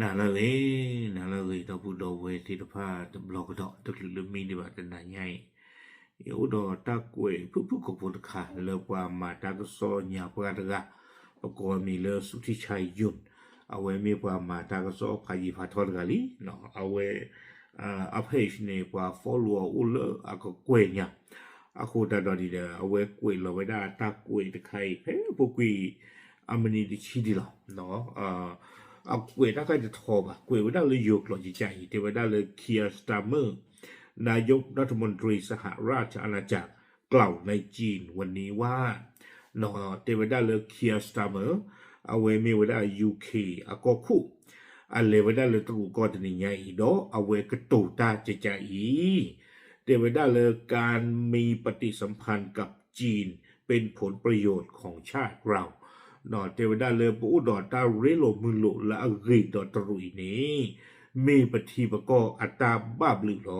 နၤလၢအဂ့ၤ, နၤလၢအဂ့ၤ ဒီပုၢ်ဒီဝဲၢ်သ့ၣ်တဖၣ်တဘျီကဒီး တချုးလၢမံဒံးဘၣ်တနၤညါအံၤ, ယအိၣ်ဒီးတၢ်ကွဲးဖုၣ်ဖုၣ်ကိာ်ဖိတခါ လၢပှၤမၤတၢ်ကစီၣ်ညါပှၤတဂၤ, ပကိးအမံၤလၢ စူထံဆါယုၢ်, အဝဲမ့ၢ်ပှၤမၤတၢ်ကစီၣ်ဖးယံၤဖးထီတဂၤလံ, အဝဲ အ page န့ၣ် ပှၤ follow အအိၣ်လၢအကကွဲၢ်ညါ, အဃိသတးဒီးန့ၣ်ဒီး အဝဲကွဲးလီၤဝဲဒၣ်တၢ်ကွဲးတခါအံၤ ဖဲအပူၤကွံာ် အမံးနံးတဆံဒံးလီၤ. အကွဲးတၢ်ခါတထီဘၣ်, ကွဲးဝဲဒၣ်လၢယိၤကျိာ်ကကါအံၤ တဲဝဲဒၣ်လၢ Keir Starmer, นายกรัฐมนตรีสหราชอาณาจักร กล่าวในจีนวันนี้ว่า တဲဝဲဒၣ်လၢ Keir Starmer, အဝဲမ့ၢ်ဝဲဒၣ် UK အကီၢ်ခိၣ်, အလဲၤဝဲဒၣ်လၢတရူးကီၢ်တနံၤညါအံၤ ဒီးအဝဲကတိၤတၢ်ကကါအံၤ, တဲဝဲဒၣ်လၢ การมีปฏิสัมพันธ์กับจีนเป็นผลประโยชน์ของชาติเรา တဲဝဲဒၣ်လၢပအိၣ်ဒီးတၢ်ရ့လိာ်မုာ်လိာ် လၢအဂ့ၤဒီးတရူးအံၤန့ၣ် မ့ၢ်ပထံပကီၢ်အတၢ်ဘၣ်ဘျုးလီၤ.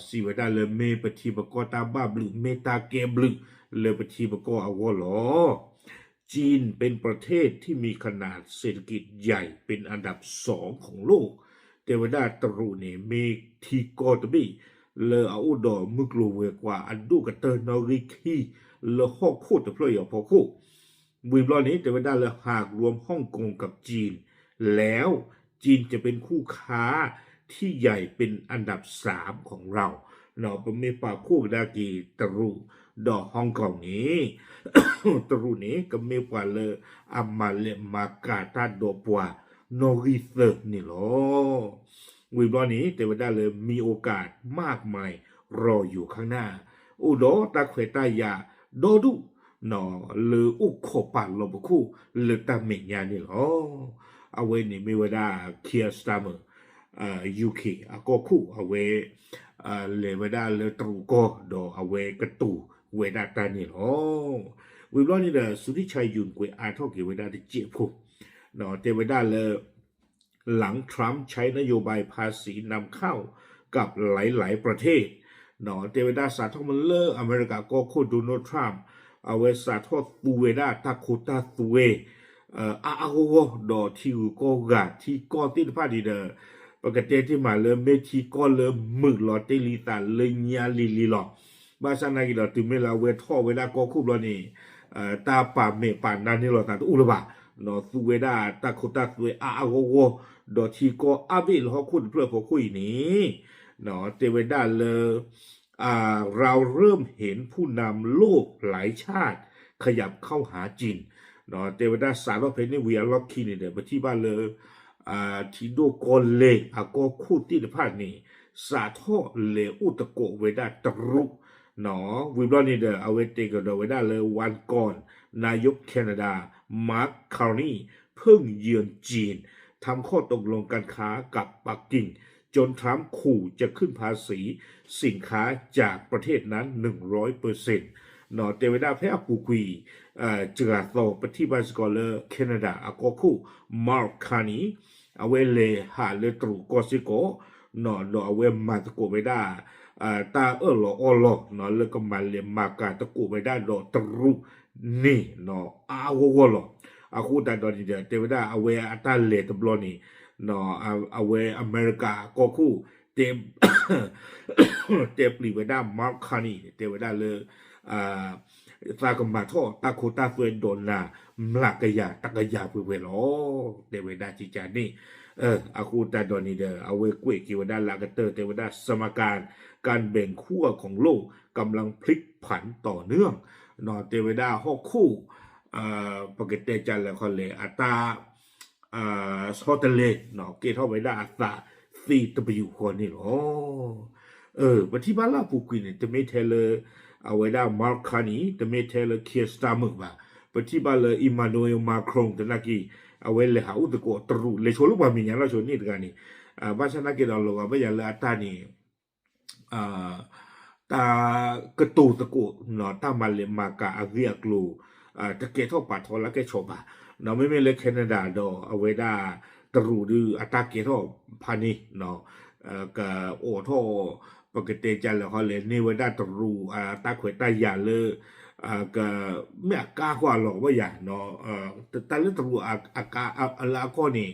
စံးဝဲဒၣ်လၢ မ့ၢ်ပထံပကီၢ်တၢ်ဘၣ်ဘျုး, မ့ၢ်တၢ်ကဲဘျုး လၢပထံပကီၢ်အဂီၢ်လီၤ. จีนเป็นประเทศที่มีขนาดเศรษฐกิจใหญ่เป็นอันดับสองของโลก တဲဝဲဒၣ်တရူးန့ၣ် မ့ၢ်ထံကီၢ်တဘ့ၣ် လၢအအိၣ်ဒီးမုၢ်ကျိၤဝဲၤကွာ်အဒိၣ်ကတၢၢ်နီၣ်ဂံၢ်ခံ လၢဟီၣ်ခိၣ်တဖျၢၣ်အံၤအဖီခိၣ်, ဝံၤဘျီန့ၣ် တဲဝဲဒၣ်လၢ หากรวมฮ่องกงกับจีน แล้ว จีนจะเป็นคู่ค้าที่ใหญ่เป็นอันดับสามของเรา ပမ့ၢ်ပာ်ဖှိၣ်ကဒါက့ၤတရူး ဒီး Hong Kong န့ၣ် တရူးန့ၣ် ကမ့ၢ်ပှၤလၢအမၤလဲၤမၤကၤတၢ်ဒီးပှၤနီၣ်ဂံၢ်သၢန့ၣ်လီၤ. ဝံၤဘျီန့ၣ် တဲဝဲဒၣ်လၢ มีโอกาสมากมายรออยู่ข้างหน้า အိၣ်ဒီးတၢ်ခွဲးတၢ်ယာ်ဒီဒူၣ် လၢအိၣ်ခိးပာ်လီၤပခိၣ်လၢတၢ်မဲာ်ညါန့ၣ်လီၤ. အဝဲန့ၣ်မ့ၢ်ဝဲဒၣ် Keir Starmer, UK အကီၢ်ခိၣ် အဝဲ လဲၤဝဲဒၣ်လၢတရူးကီၢ် ဒီးအဝဲကတိၤဝဲဒၣ်တၢ်န့ၣ်လီၤ. ဝံၤဘျီန့ၣ်ဒီး စူထံဆါယုၢ်ကွဲးအါထီၣ်က့ၤဝဲဒၣ်တစဲးဖိ တဲဝဲဒၣ်လၢ หลังทรัมป์ใช้นโยบายภาษีนำเข้ากับหลายๆ ประเทศ တဲဝဲဒၣ်စးထီၣ်မ့ၢ်လၢအမဲရကၤကီၢ်ခိၣ် Donald Trump အဝဲစးထီၣ်သူဝဲဒၣ်တၢ်ခိတၢ်သွဲ အါအါဂီၢ်ဂီၢ် ဒီးထံဂုၤကီၢ်ဂၤ ထံကီၢ်သ့ၣ်တဖၣ်န့ၣ်ဒီး ပကတဲတ့ၢ်မးလၢမ့ၢ်ထံကီၢ်လၢမုာ်လီၤတ့ၢ်လံသးလၢညါလံၤလံၤလီၤ. ဘၣ်ဆၣ်နာ်က့ဒီး တုၤမ့ၢ်လၢအဝဲထီၣ်ဝဲဒၣ်ကီၢ်ခိၣ်ဘျီန့ၣ် တၢ်ပာ်မဲာ်ပာ်နါန့ၢ်လိာ်သးတအိၣ်လၢၤဘၣ်. သူဝဲဒၣ်တၢ်ခိတၢ်သွဲအါအါဂီၢ်ဂီၢ် ဒီးထံကီၢ်အါဘ့ၣ်လၢဟီၣ်ခိၣ်တဖျၢၣ်အဖီခိၣ်အံၤန့ၣ် တဲဝဲဒၣ်လၢ เราเริ่มเห็นผู้นำโลกหลายชาติขยับเข้าหาจีน တဲဝဲဒၣ်စးထီၣ်ဖဲန့ၣ်ဝံၤအလီၢ်ခံန့ၣ်ဒီး ပထံၣ်ဘၣ်လၢ ထံဒိၣ်ကီၢ်လဲၢ်အကီၢ်ခိၣ်သ့ၣ်တဖၣ်န့ၣ် စးထီၣ်လဲၤအိၣ်သကိးဝဲဒၣ်တရူး ဝံၤဘျီန့ၣ်ဒီး အဝဲတဲကဒီးဝဲဒၣ်လၢ วันก่อน นายกแคนาดา มาร์ค คาร์นี เพิ่งเยือนจีน ทำข้อตกลงการค้ากับปักกิ่ง จนทรัมป์ขู่จะขึ้นภาษีสินค้าจากประเทศนั้นหนึ่งร้อยเปอร์เซ็นต์ တဲဝဲဒၣ်ဖဲအပူၤကွံာ် စှၤသီ ပထံၣ်ဘၣ်စ့ၢ်ကီးလၢ Canada အကီၢ်ခိၣ် Mark Carney အဝဲလဲၤဟးလၢတရူးကီၢ်စ့ၢ်ကီး ဒီးအဝဲမၤသကိးဝဲဒၣ် တၢ်အၢၣ်လီၤအီလီၤ လၢကမၤလဲၤမၤကၤသကိးဝဲဒၣ်ဒီးတရူးန့ၣ် အါအါဂီၢ်ဂီၢ်လီၤ. အဃိသတးဒီးန့ၣ်ဒီး တဲဝဲဒၣ်အဝဲအတၢ်လဲၤတဘျီန့ၣ် အဝဲအမဲရကၤကီၢ်ခိၣ် တဲ တဲပျံၤဝဲဒၣ် Mark Carney တဲဝဲဒၣ်လၢ သးကမၤထီၣ်တၢ်ခိတၢ်သွဲဒီးနၤ မျးကယၤတကယၤပှဲၤပှဲၤလီၤ. တဲဝဲဒၣ်ကကန့ၣ် အဃိသတးဒီးန့ၣ်ဒီး အဝဲကွဲးက့ၤဝဲဒၣ်လၢအကတၢၢ် တဲဝဲဒၣ် สมการการแบ่งขั้วของโลกกำลังพลิกผันต่อเนื่อง တဲဝဲဒၣ်ဟီၣ်ခိၣ် ပကတဲကလဲၣ်ခီလဲၣ် အတၢ် ဆီတလဲ ကဲထီၣ်ဝဲဒၣ်အသးသ့တပယူာ်ဃီန့ၣ်လီၤ. ပထံၣ်ဘၣ်လၢအပူၤကွံာ်န့ၣ် တမ့ၢ်ထဲလၢ အဝဲဒၣ် Mark Carney တမ့ၢ်ထဲလၢ Keir Starmer ဘၣ်. ပထံၣ်ဘၣ်လၢ Emmanuel Macron သနာ်က့ အဝဲလဲၤဟးအိၣ်သကိးတရူး လဲၤဆိလၢပှၤမဲာ်ညါလီၤဆိန့ၣ်တဂၤန့ၣ် ဘၣ်ဆၣ်သနာ်က့ဒီး လီၤဂာ်ဘၣ်ယၤလၢအတၢ်န့ၣ် တၢ်ကတိၤသကိး တၢ်မၤလဲၤမၤကၤအဂ့ၢ်အကျိၤ တကဲထီၣ်ပာ်ထီၣ်လၢကဲဆီးဘၣ်. မ့မ့ၢ်လၢ Canada ဒီးအဝဲဒၣ်တရူးဒုး အတၢ်ကဲထီၣ်ဖးန့ၣ် ကအိးထီၣ် ပကတဲကလဲၣ်ခီလဲၣ် န့ၢ်ဝဲဒၣ်တရူး တၢ်ခွဲးတၢ်ယာ်လၢ ကမ့ၢ်အကါဃီအလီၤကဘၣ်ယၤ, တၢ်လၢတရူးအကါလၢအကီၢ်န့ၣ်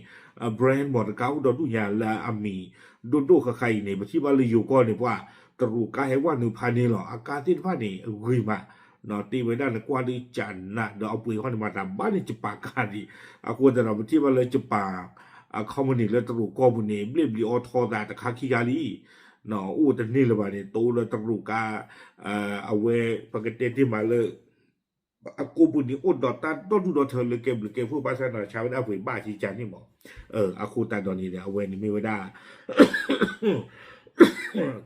brand မ့ၢ်တကါအိၣ်ဒီဒူၣ်ညါလၢအမံၤဒိၣ်ဒိၣ်ဃါဃါအံၤန့ၣ် ပထံၣ်ဘၣ်လၢယိၤကီၢ်န့ၣ် ပှၤတရူးကါဟဲဝဲနုာ်ဖးန့ၣ်လီၤ. အကါသ့ၣ်တဖၣ်န့ၣ် အဂ့ၤမး တ့ဝဲဒၣ်နကွၢ်ဒ်ကနး ဒီးအပှ့ၤဃီန့ၣ် မၤသးဘၣ်န့ၣ် ယပၤကါဒံး, အဃိသတးဒီး ပထံၣ်ဘၣ်လၢယပၤ အ company လၢတရူးကီၢ်ပူၤန့ၣ် ဘျ့ၣ်ဘျံးအီထီသးတခါခံခါလံ, အိၣ်တန့ၢ်လၢၤဘၣ်န့ၣ် တအိၣ်လၢတရူးကါ, အဝဲ ပကတဲတ့ၢ်မးလၢ အကိးပူၤန့ၣ်အိၣ်ဒီးတၢ်ဒီဒူၣ်ဒီထၢလၢကဲဘျုးကဲဖှိၣ်ဘၣ်ဆၣ်ဒီး ဆါဝဲဒၣ်ပှ့ၤဘၣ်ကကန့ၣ်မး, အဃိသတးဒီးန့ၣ်ဒီး အဝဲန့ၣ်မ့ၢ်ဝဲဒၣ်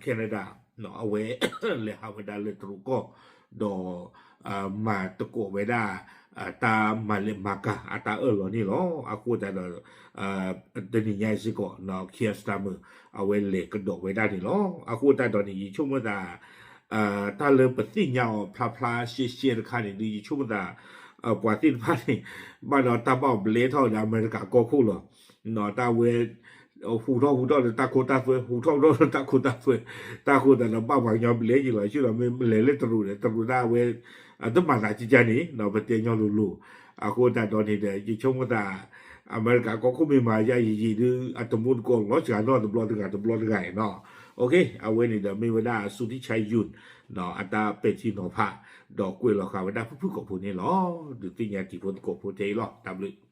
Canada အဝဲ လဲၤဟးဝဲဒၣ်လၢတရူးကီၢ် ဒီး မၤသကိးဝဲဒၣ် တၢ်မၤလဲၤမၤကၤအတၢ်အၢၣ်လီၤန့ၣ်လီၤ. အဃိသတးဒီး တနံၤညါစ့ၢ်ကီး Keir Starmer အဝဲလဲၤကဒီးဝဲဒၣ်န့ၣ်လီၤ. အဃိသတးဒီးန့ၣ် ယဆိကမိၣ်သး တၢ်လၢပသ့ၣ်ညါအီၤဖျါဖျါရှဲရှဲတခါန့ၣ် ဒုးယဆိကမိၣ်သး ပှၤသ့ၣ်တဖၣ်န့ၣ် ဘၣ်ဒီးတၢ်ဘၣ်အီၤဘျဲထီၣ်ဒီးအမဲရကၤကီၢ်ခိၣ်လီၤ. တၢ်ဝဲ ဟူးထီၣ်ဟူးထီၣ်လၢတၢ်ခိတၢ်သွဲ ဟူးထီၣ်ဟူးထီၣ်လၢတၢ်ခိတၢ်သွဲ, တၢ်ဃိသတးဒီးဘၣ်ပှၤကညီဘျဲက့ၤလီၤ. ဆူဒီးမ့ၢ်လဲၤလၢတရူးဒီး တရူးဒၣ်ဝဲ တမၤသးကကန့ၣ် ပတဲညီလိၤလိၤ. အဃိသတးဒီးန့ၣ်ဒီး ယဆိကမိၣ်သး အမဲရကၤကီၢ်ခိၣ်မ့ၢ်မၤယါယံာ်ယံာ်ဒုး အတမူတကိးလီၤစှၤနီၢ်တဘျီတဂၤတဘျီတဂၤနီၤ. အဝဲန့ၣ်ဒီးမ့ၢ်ဝဲဒၣ် Sutin Chayyoung အတၢ်ပဲာ်ထံနီၤဖး ဒီးကွဲးလီၤဃာ်ဝဲဒၣ်ဖုၣ်ဖုၣ်ကိာ်ဖိန့ၣ်လီၤ. ဒုးသ့ၣ်ညါတံၤဖိသကိးဖိထဲအံၤလီၤ. တၢ်ဘျုး